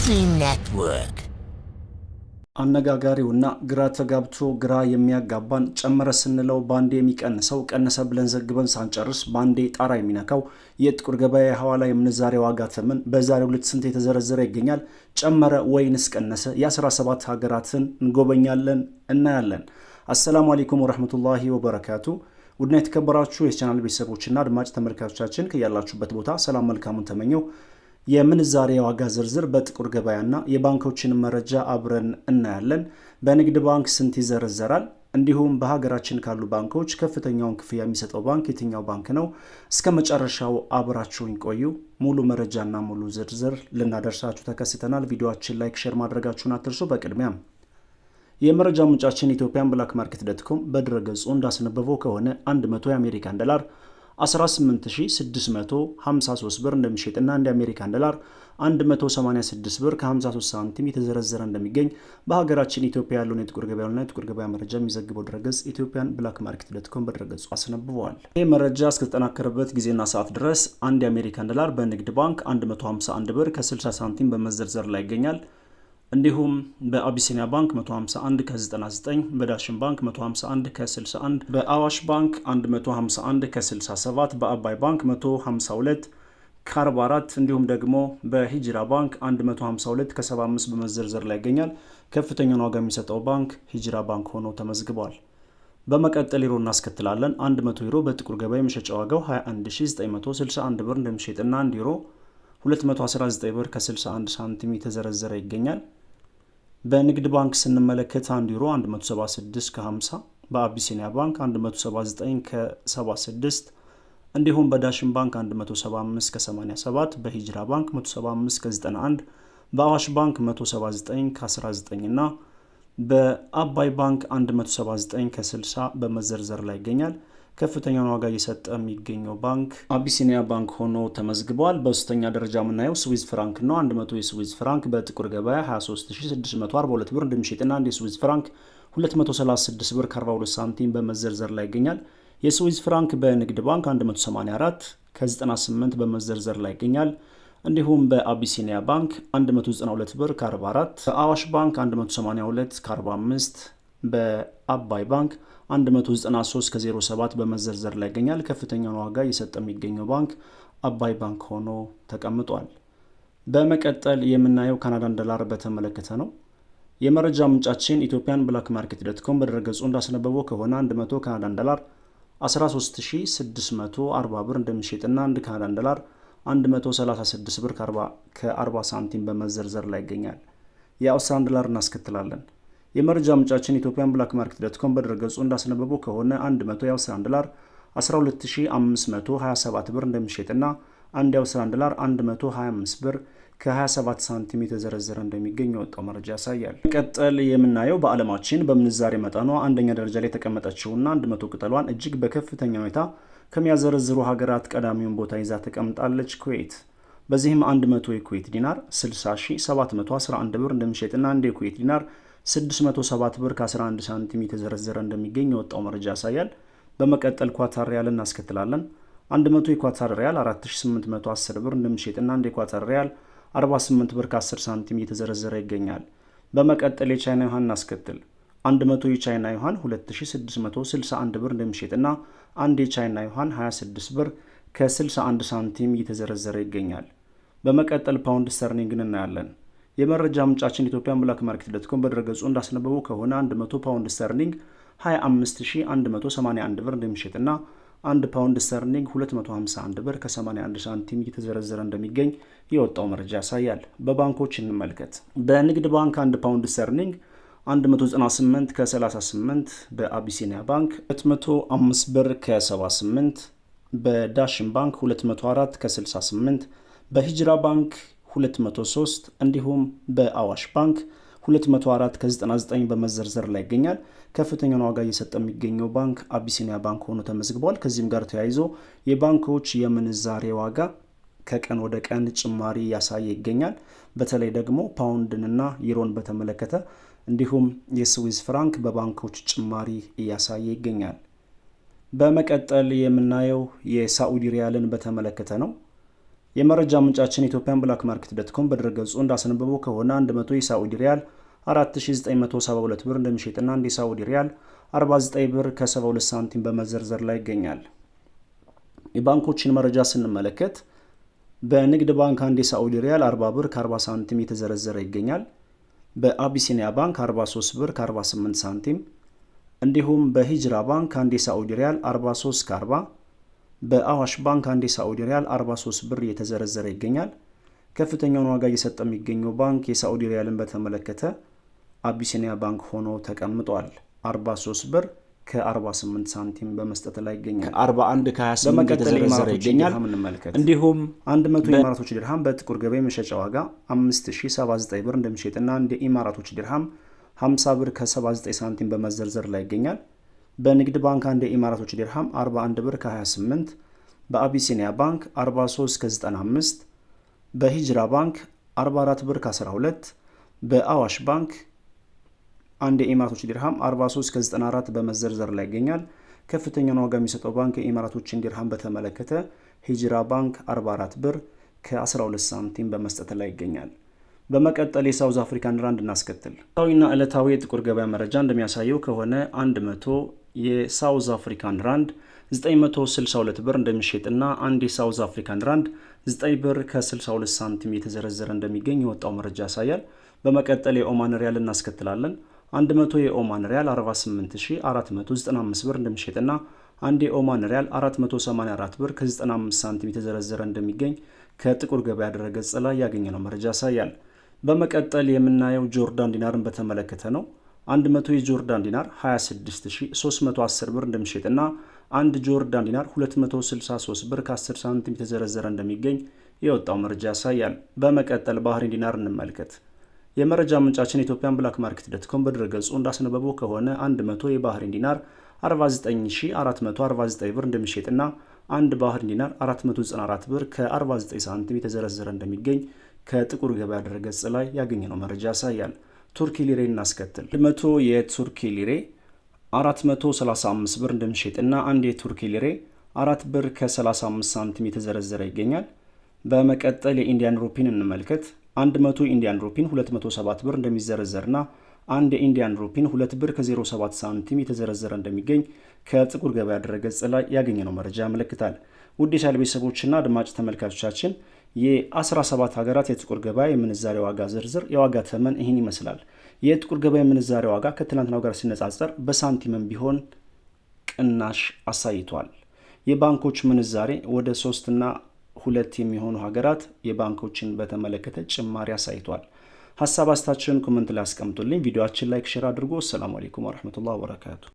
Muslim Network. አነጋጋሪውና ግራ ተጋብቶ ግራ የሚያጋባን፣ ጨመረ ስንለው ባንዴ የሚቀንሰው፣ ቀነሰ ብለን ዘግበን ሳንጨርስ ባንዴ ጣራ የሚነካው የጥቁር ገበያ የሐዋላ የምንዛሬ ዋጋ ተመን በዛሬው ዕለት ስንት የተዘረዘረ ይገኛል? ጨመረ ወይንስ ቀነሰ? የ17 ሀገራትን እንጎበኛለን፣ እናያለን። አሰላሙ አለይኩም ወረህመቱላሂ ወበረካቱ። ውድና የተከበራችሁ የቻናል ቤተሰቦችና አድማጭ ተመልካቾቻችን፣ ከያላችሁበት ቦታ ሰላም መልካሙን ተመኘው። የምንዛሬ ዋጋ ዝርዝር በጥቁር ገበያና የባንኮችን መረጃ አብረን እናያለን። በንግድ ባንክ ስንት ይዘረዘራል? እንዲሁም በሀገራችን ካሉ ባንኮች ከፍተኛውን ክፍያ የሚሰጠው ባንክ የትኛው ባንክ ነው? እስከ መጨረሻው አብራችሁኝ ቆዩ። ሙሉ መረጃና ሙሉ ዝርዝር ልናደርሳችሁ ተከስተናል። ቪዲዮችን like፣ share ማድረጋችሁን አትርሱ። በቅድሚያም የመረጃ ምንጫችን Ethiopian Black Market dot com በድረገጹ እንዳስነበበው ከሆነ 100 የአሜሪካን ዶላር 18653 ብር እንደሚሸጥና አንድ የአሜሪካን ዶላር 186 ብር ከ53 ሳንቲም የተዘረዘረ እንደሚገኝ በሀገራችን ኢትዮጵያ ያለውን የጥቁር ገበያና የጥቁር ገበያ መረጃ የሚዘግበው ድረገጽ Ethiopian Black Market dot com በድረገጹ አስነብበዋል። ይህ መረጃ እስከተጠናከረበት ጊዜና ሰዓት ድረስ አንድ የአሜሪካን ዶላር በንግድ ባንክ 151 ብር ከ60 ሳንቲም በመዘርዘር ላይ ይገኛል። እንዲሁም በአቢሲኒያ ባንክ 151 ከ99፣ በዳሽን ባንክ 151 ከ61፣ በአዋሽ ባንክ 151 ከ67፣ በአባይ ባንክ 152 ከ44፣ እንዲሁም ደግሞ በሂጅራ ባንክ 152 ከ75 በመዘርዘር ላይ ይገኛል። ከፍተኛውን ዋጋ የሚሰጠው ባንክ ሂጅራ ባንክ ሆኖ ተመዝግቧል። በመቀጠል ዩሮ እናስከትላለን። 100 ዩሮ በጥቁር ገበያ የመሸጫ ዋጋው 21961 ብር እንደሚሸጥና 1 ዩሮ 219 ብር ከ61 ሳንቲም የተዘረዘረ ይገኛል። በንግድ ባንክ ስንመለከት 1 ዩሮ 176 ከ50፣ በአቢሲኒያ ባንክ 179 ከ76፣ እንዲሁም በዳሽን ባንክ 175 ከ87፣ በሂጅራ ባንክ 175 ከ91፣ በአዋሽ ባንክ 179 ከ19 እና በአባይ ባንክ 179 ከ60 በመዘርዘር ላይ ይገኛል። ከፍተኛውን ዋጋ እየሰጠ የሚገኘው ባንክ አቢሲኒያ ባንክ ሆኖ ተመዝግቧል። በሶስተኛ ደረጃ የምናየው ስዊዝ ፍራንክ ነው። 100 የስዊዝ ፍራንክ በጥቁር ገበያ 23642 ብር እንደሚሸጥና አንድ የስዊዝ ፍራንክ 236 ብር ከ42 ሳንቲም በመዘርዘር ላይ ይገኛል። የስዊዝ ፍራንክ በንግድ ባንክ 184 ከ98 በመዘርዘር ላይ ይገኛል። እንዲሁም በአቢሲኒያ ባንክ 192 ብር ከ44፣ በአዋሽ ባንክ 182 ከ45፣ በአባይ ባንክ 193 ከ07 በመዘርዘር ላይ ይገኛል። ከፍተኛውን ዋጋ እየሰጠ የሚገኘው ባንክ አባይ ባንክ ሆኖ ተቀምጧል። በመቀጠል የምናየው ካናዳን ዶላር በተመለከተ ነው። የመረጃ ምንጫችን Ethiopian Black Market dot com በድረገጹ እንዳስነበበው ከሆነ 100 ካናዳን ዶላር 13640 ብር እንደሚሸጥና አንድ ካናዳን ዶላር 136 ብር ከ40 ሳንቲም በመዘርዘር ላይ ይገኛል። የአውስትራሊያን ዶላር እናስከትላለን። የመረጃ ምንጫችን Ethiopian Black Market dot com በድረገጹ እንዳስነበበው ከሆነ 100 የአውስትራሊያን ዶላር 12527 ብር እንደሚሸጥና አንድ የአውስትራሊያን ዶላር 125 ብር ከ27 ሳንቲም የተዘረዘረ እንደሚገኝ የወጣው መረጃ ያሳያል። ቀጠል የምናየው በዓለማችን በምንዛሬ መጠኗ አንደኛ ደረጃ ላይ የተቀመጠችውና 100 ቅጠሏን እጅግ በከፍተኛ ሁኔታ ከሚያዘረዝሩ ሀገራት ቀዳሚውን ቦታ ይዛ ተቀምጣለች ኩዌት። በዚህም 100 የኩዌት ዲናር 60711 ብር እንደሚሸጥና አንድ የኩዌት ዲናር 607 ብር ከ11 ሳንቲም የተዘረዘረ እንደሚገኝ የወጣው መረጃ ያሳያል። በመቀጠል ኳታር ሪያል እናስከትላለን። 100 የኳታር ሪያል 4810 ብር እንደሚሸጥና አንድ የኳታር ሪያል 48 ብር ከ10 ሳንቲም እየተዘረዘረ ይገኛል። በመቀጠል የቻይና ዩሃን እናስከትል። 100 የቻይና ዩሃን 2661 ብር እንደሚሸጥና አንድ የቻይና ዩሃን 26 ብር ከ61 ሳንቲም እየተዘረዘረ ይገኛል። በመቀጠል ፓውንድ ስተርሊንግን እናያለን። የመረጃ ምንጫችን Ethiopian Black Market dot com በድረገጹ እንዳስነበበው ከሆነ 100 ፓውንድ ስተርሊንግ 25181 ብር እንደሚሸጥና አንድ ፓውንድ ስተርሊንግ 251 ብር ከ81 ሳንቲም እየተዘረዘረ እንደሚገኝ የወጣው መረጃ ያሳያል። በባንኮች እንመልከት። በንግድ ባንክ 1 ፓውንድ ስተርሊንግ 198 ከ38፣ በአቢሲኒያ ባንክ 205 ብር ከ78፣ በዳሽን ባንክ 204 ከ68፣ በሂጅራ ባንክ 203፣ እንዲሁም በአዋሽ ባንክ 204 ከ99 በመዘርዘር ላይ ይገኛል። ከፍተኛውን ዋጋ እየሰጠ የሚገኘው ባንክ አቢሲኒያ ባንክ ሆኖ ተመዝግቧል። ከዚህም ጋር ተያይዞ የባንኮች የምንዛሬ ዋጋ ከቀን ወደ ቀን ጭማሪ እያሳየ ይገኛል። በተለይ ደግሞ ፓውንድንና ዩሮን በተመለከተ እንዲሁም የስዊዝ ፍራንክ በባንኮች ጭማሪ እያሳየ ይገኛል። በመቀጠል የምናየው የሳዑዲ ሪያልን በተመለከተ ነው። የመረጃ ምንጫችን Ethiopian Black Market dot com በድረገጹ እንዳስነበበው ከሆነ 100 የሳዑዲ ሪያል 4972 ብር እንደሚሸጥና አንድ የሳዑዲ ሪያል 49 ብር ከ72 ሳንቲም በመዘርዘር ላይ ይገኛል። የባንኮችን መረጃ ስንመለከት በንግድ ባንክ አንድ የሳዑዲ ሪያል 40 ብር ከ40 ሳንቲም እየተዘረዘረ ይገኛል። በአቢሲኒያ ባንክ 43 ብር ከ48 ሳንቲም፣ እንዲሁም በሂጅራ ባንክ አንድ የሳዑዲ ሪያል 43 ከ40፣ በአዋሽ ባንክ አንድ የሳዑዲ ሪያል 43 ብር እየተዘረዘረ ይገኛል። ከፍተኛውን ዋጋ እየሰጠ የሚገኘው ባንክ የሳዑዲ ሪያልን በተመለከተ አቢሲኒያ ባንክ ሆኖ ተቀምጧል። 43 ብር ከ48 ሳንቲም በመስጠት ላይ ይገኛል። 41 ከ28 በመቀጠል የተዘረዘረ ኢማራቶች ይገኛል። ድርሃም እንመልከት። እንዲሁም 100 የኢማራቶች ድርሃም በጥቁር ገበያ መሸጫ ዋጋ 5079 ብር እንደሚሸጥና አንድ የኢማራቶች ድርሃም 50 ብር ከ79 ሳንቲም በመዘርዘር ላይ ይገኛል። በንግድ ባንክ አንድ የኢማራቶች ድርሃም 41 ብር ከ28፣ በአቢሲኒያ ባንክ 43 ከ95፣ በሂጅራ ባንክ 44 ብር ከ12፣ በአዋሽ ባንክ አንድ የኢማራቶች ዲርሃም 43 ከ94 በመዘርዘር ላይ ይገኛል። ከፍተኛውን ዋጋ የሚሰጠው ባንክ የኢማራቶችን ዲርሃም በተመለከተ ሂጅራ ባንክ 44 ብር ከ12 ሳንቲም በመስጠት ላይ ይገኛል። በመቀጠል የ South African ራንድ እናስከትል። ዕለታዊና ዕለታዊ የጥቁር ገበያ መረጃ እንደሚያሳየው ከሆነ 100 የ South African ራንድ 962 ብር እንደሚሸጥና አንድ የ South African ራንድ 9 ብር ከ62 ሳንቲም እየተዘረዘረ እንደሚገኝ የወጣው መረጃ ያሳያል። በመቀጠል የኦማን ሪያል እናስከትላለን። 100 የኦማን ሪያል 48495 ብር እንደሚሸጥና አንድ የኦማን ሪያል 484 ብር ከ95 ሳንቲም የተዘረዘረ እንደሚገኝ ከጥቁር ገበያ ድረገጽ ላይ ያገኘነው መረጃ ያሳያል። በመቀጠል የምናየው ጆርዳን ዲናርን በተመለከተ ነው። 100 የጆርዳን ዲናር 26310 ብር እንደሚሸጥና አንድ ጆርዳን ዲናር 263 ብር ከ10 ሳንቲም የተዘረዘረ እንደሚገኝ የወጣው መረጃ ያሳያል። በመቀጠል ባህሬን ዲናር እንመልከት። የመረጃ ምንጫችን Ethiopian Black Market dot com በድረገጹ እንዳስነበበው ከሆነ 100 የባህሬን ዲናር 49449 ብር እንደሚሸጥና አንድ ባህሬን ዲናር 494 ብር ከ49 ሳንቲም የተዘረዘረ እንደሚገኝ ከጥቁር ገበያ ድረገጽ ላይ ያገኘነው መረጃ ያሳያል። ቱርኪ ሊሬ እናስከትል። 100 የቱርኪ ሊሬ 435 ብር እንደሚሸጥና አንድ የቱርኪ ሊሬ 4 ብር ከ35 ሳንቲም የተዘረዘረ ይገኛል። በመቀጠል የ Indian ሩፒን እንመልከት። 100 Indian ሩፒን 207 ብር እንደሚዘረዘርና አንድ የ Indian ሩፒን 2 ብር ከ07 ሳንቲም የተዘረዘረ እንደሚገኝ ከጥቁር ገበያ ድረገጽ ላይ ያገኘነው መረጃ ያመለክታል። ውድ የቻናል ቤተሰቦችና አድማጭ ተመልካቾቻችን፣ የ17 ሀገራት የጥቁር ገበያ የምንዛሬ ዋጋ ዝርዝር የዋጋ ተመን ይህን ይመስላል። የጥቁር ገበያ የምንዛሬ ዋጋ ከትናንትናው ጋር ሲነጻጸር በሳንቲምም ቢሆን ቅናሽ አሳይቷል። የባንኮች ምንዛሬ ወደ 3ና 2 የሚሆኑ ሀገራት የባንኮችን በተመለከተ ጭማሪ አሳይቷል። ሀሳብ አስተያየታችሁን comment ላይ አስቀምጡልኝ። ቪዲዮአችን like፣ share አድርጎ። السلام عليكم ورحمة الله وبركاته።